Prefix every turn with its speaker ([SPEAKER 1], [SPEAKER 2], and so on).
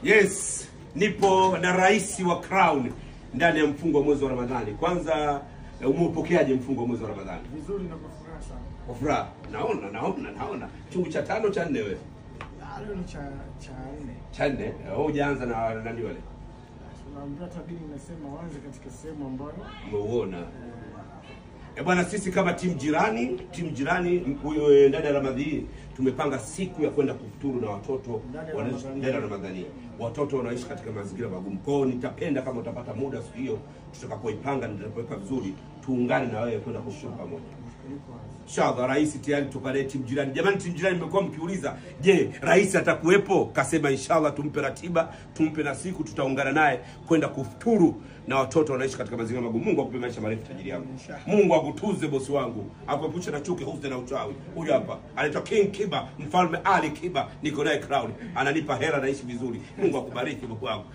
[SPEAKER 1] Yes, nipo na rais wa Crown ndani ya mfungo wa mwezi wa Ramadhani. Kwanza umeupokeaje mfungo wa mwezi wa Ramadhani?
[SPEAKER 2] Vizuri na kwa furaha sana.
[SPEAKER 1] Kwa furaha. Naona. Chungu cha 5 cha 4 wewe.
[SPEAKER 2] Leo ni cha 4.
[SPEAKER 1] Cha 4. Wewe hujaanza na nani wale?
[SPEAKER 2] Tunaambiwa tabiri inasema uanze katika sehemu ambayo
[SPEAKER 1] umeuona. Bwana, sisi kama timu jirani huyo ndani ya Ramadhani tumepanga siku ya kwenda kufuturu na watoto ndani ya Ramadhani. Watoto wanaishi katika mazingira magumu. Kwa hiyo nitapenda kama utapata muda siku hiyo tutakapoipanga, nitapoweka vizuri, tuungane na wewe kwenda kufuturu pamoja. Inshallah rais tayari tukale timu jirani. Jamani, timu jirani mmekuwa mkiuliza, je, rais atakuwepo? Kasema inshallah tumpe ratiba, tumpe na siku tutaungana naye kwenda kufuturu na watoto wanaishi katika mazingira magumu. Mungu akupe maisha marefu tajiri yangu. Mungu akutuze bosi wangu. Akuepushe na chuki, husda na uchawi. Huyu hapa anaitwa King Kiba, Mfalme Ali Kiba, niko naye Crown. Ananipa hela naishi vizuri. Mungu akubariki bosi wangu.